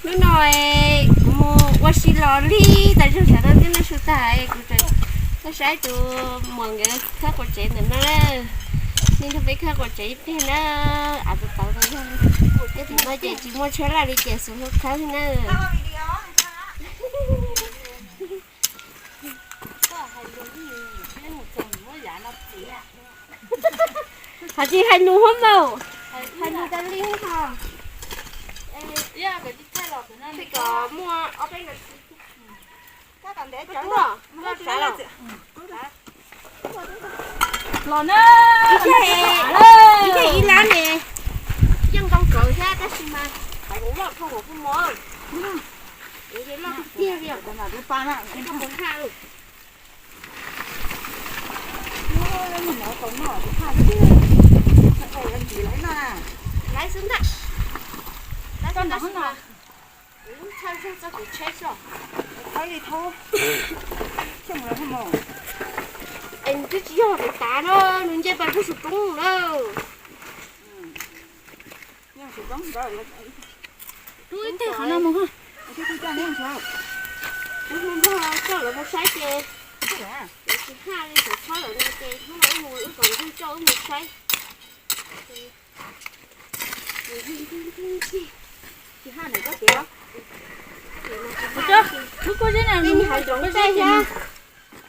Hnub no kuv mus ua si los lig tas zog, sawv daws twb noj su tag, kuv tseem tuaj saib tus muam nkawd khawb quav tsev ntawm no. Nej nrog peb khawb quav tsev ib pliag na. Av tawv tawv no yog, ib tus no ces tsis muaj tsheb laj li ces xuas hlua khawb na. Hais tsis hais nus hos maum, hais nus tas li hos. Los na, ib lab ne, yeej ntoo kawg thiab tab sis mas hais loj dhau kuv kuj mob. Loj tiag li, ib tug puas haj. Laiv xwb ntag, laiv xwb ntag. Lub thawj zog txoj kev tsheb xwb. Thawb li thawb, xyoo lawm hos maum. Es nws twb tsis yog nws tav no, nws nce pais puag saum roob lawm. Rub ib teg qhov no mus. Kuv hmo npog coj lawv mus saib ces lawv tsis haj li, thaum chob lawm no ces hnub no wb mus wb kom ntswg coj wb mus saib. Tsis haj nws koj tias, wb kuj zeb na, nws hais tsoom nqaij thiab.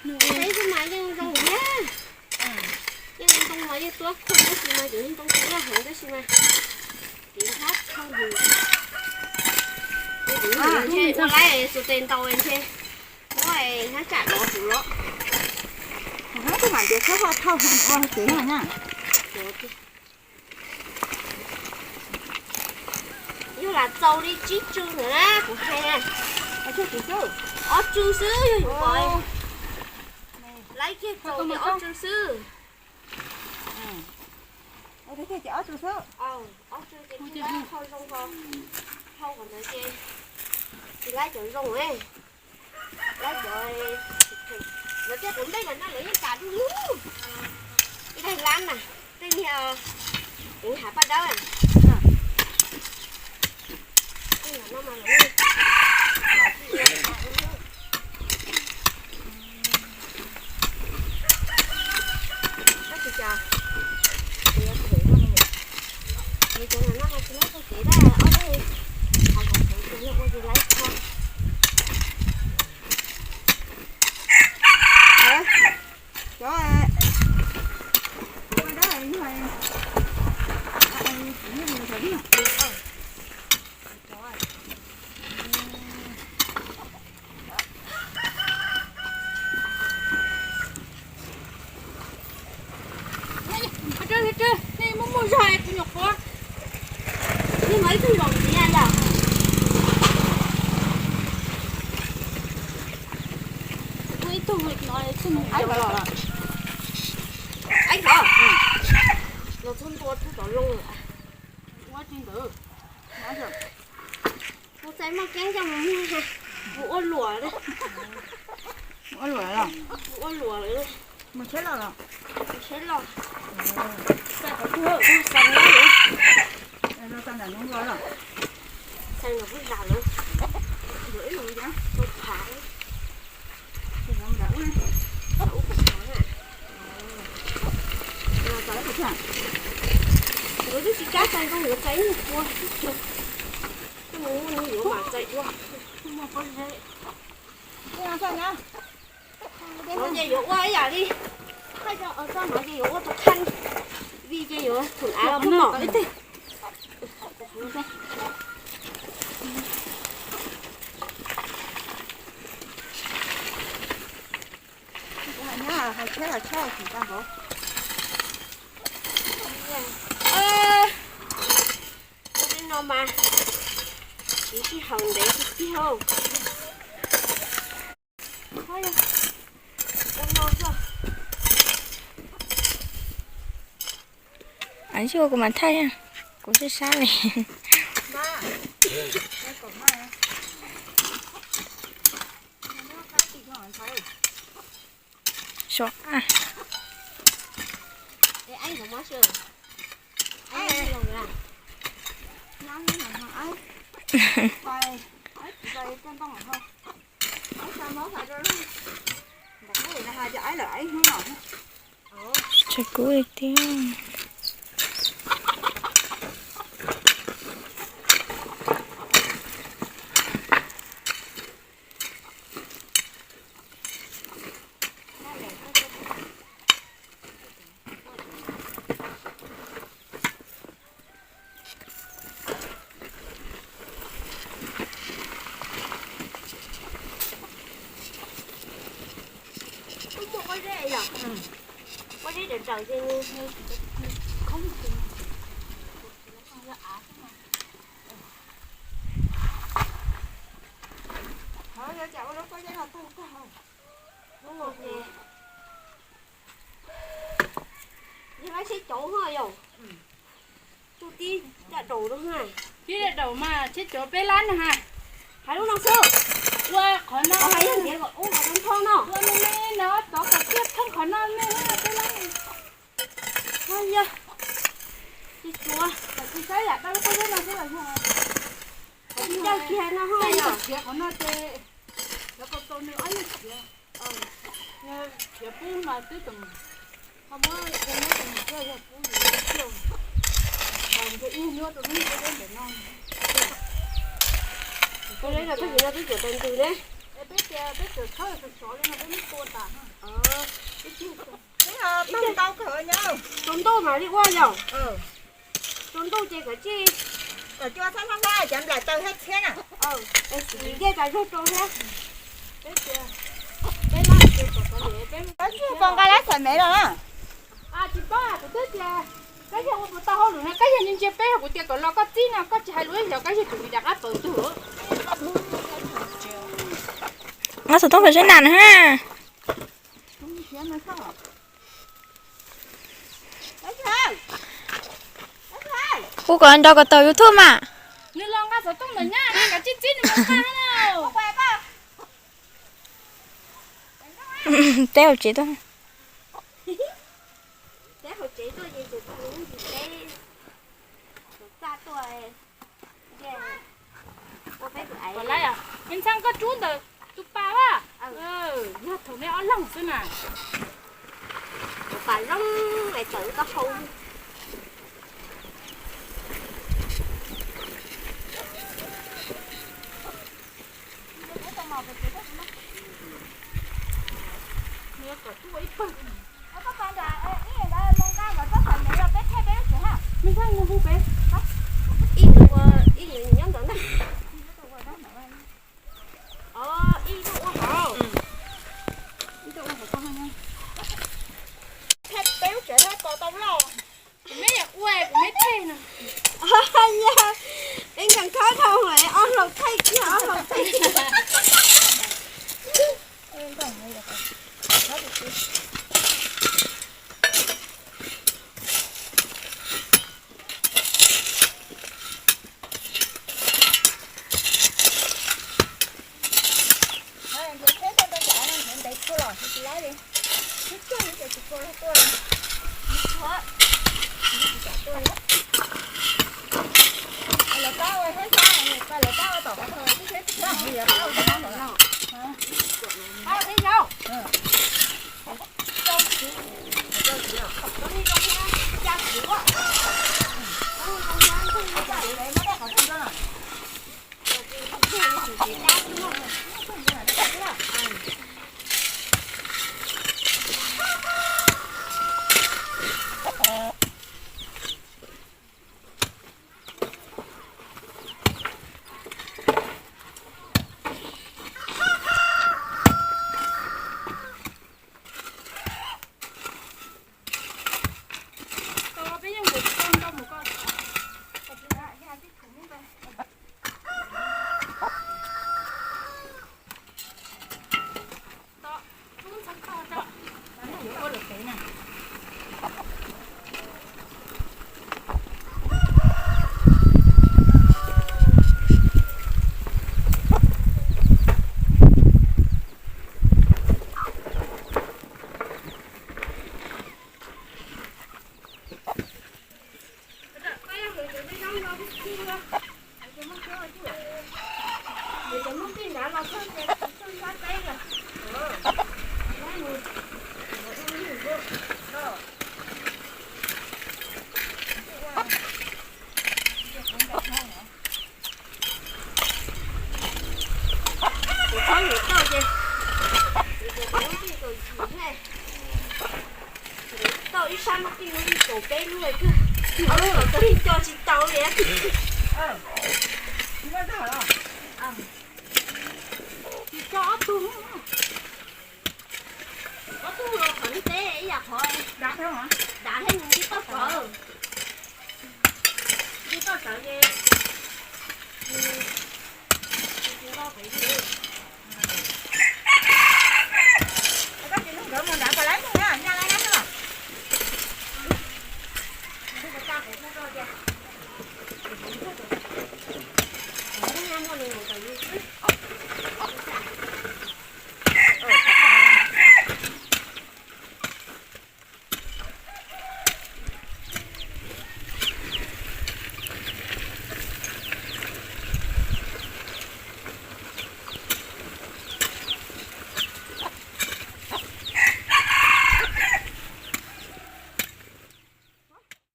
Nws teb xwb mas yeej zoo thiab. Yeej ntoo mas yeej tuab khuj tab sis mas cov ntoo tsis loj heev tab sis mas kev nthab tshaj nws. Ntshe ua laib xuas tes ntaus ntshe muab hnab tsam lov tus los. Hnab tsam mam tias txhob ho thauj ua kev no na. Yog lam txaus li tsib tsw ntawd na kuv hais na. Ob tsw xwb yog yus pom. Laib kiag txaus li ob tsw xwb. Ob tsw ces thau zoo, thau kom ntawd ces tsis laib cov zoo. Laib cov, lawv tej quav npej mas no lawv yeej tas du lug. Ib daim lab mas tej niag, hav paj dawb. Nej muaj muaj zog kuv nyuam qhuav, nej muaj ib tug zos ntxiv yom. Muaj ib tug no xwb mus ib los, los txog ntua txog tom loo lawm. Kuv txais muaj keeb coj mus muag, kuv ua luam, ua luam, ua luam lawm. Mus tsheb los, mus tsheb los. Txais ntawm kuj zam lawm, txais ntawm kuj zam lawm, ib lus phav. Nkawd twb tsis kab txais ntoo, nkawd txais ib nyuag pua xwb. Hnub no ces yuav ua ib yam li, thaij tso no ces yuav ua tus kheej, vij ces yuav thum av los pub tom ib teg. Ua li no mas tsis sij hawm ntev tiag tiag. Ua kuv mam thaij, kuv sab sab li. Sov a. Tshav kub li tiag. Yog sib cov ho yom. Tib daj daum mas sib cov peb lab na ha. Hais lub no xwb. Ua qhov no, ua me me no tov kom tiaj theej qhov no me peb lab. Yog, tsis tsuav, tsis saib yam dab lub pob zeb no xwb los yog. Tsis ncaj kiag no ho yog. Khiav qhov no ces, khiav ko tau nws ob yam khiav. Khiav pub mas twb tseem, ho muab yog neb tus mus thiab yog pub yus ib pliag, nws ib nyuag rau lub pob zeb ntawm no. Pob zeb no txhob tsis no twb tsuas tau ntws ne. Peb tias peb tsuas tshawb sov sov li no peb muab tua tas. Ib tug tau kawg nyob. Tsaus ntuj mam li ua yom. Tsaus ntuj ces kawg tsij. Kom cua txhob hlab hlab cov nplaim taw thiab txhiab na. Nce tas zog rau thiab. Peb tsis pom nqa lab xaim mev los na. Tsis paub, kuv twb tias Kab Yawg ua puas tau hauj lwm no, Kab Yawg ntsia ntsia peb, kuv tias kom los koj txib no, koj tsis hais lus ib zaug, Kab Yawg tsum li rov qab paws tug. Nqa xov tooj kom seb nam na ha. Hu kom nrog kom tau YouTube mas. Nws los nqa xov tooj ntawm nyab, nws kav tsij txib nws mus nqa na. Teb hauv tsev tuaj. Teb hauv tsev tuaj ces tseem tau lub ntsis teb txaj tuaj. Ua peb tus aiv. Me ntxhais koj rub ntawm tus pas a. Yog thaum nej ob leeg xwb na. Tus pas zoo es tawm taub hau. Ib nws ua, ib nws nyob ntawd na. Ib nws ua hauv. Peb lub tsev thiab kos tau loj. Kuv me yam ua kuv me teg no. Peb nkees khawb dhau lawm, ob hlau thaij kiag, ob hlau thaij kiag. Kuv txhob yuav tau ces kuv muab pij kaum yim, tau ib sab muab pij muab pij kaum peb lub kawg, ob lub kaum tau li co tsis tau li.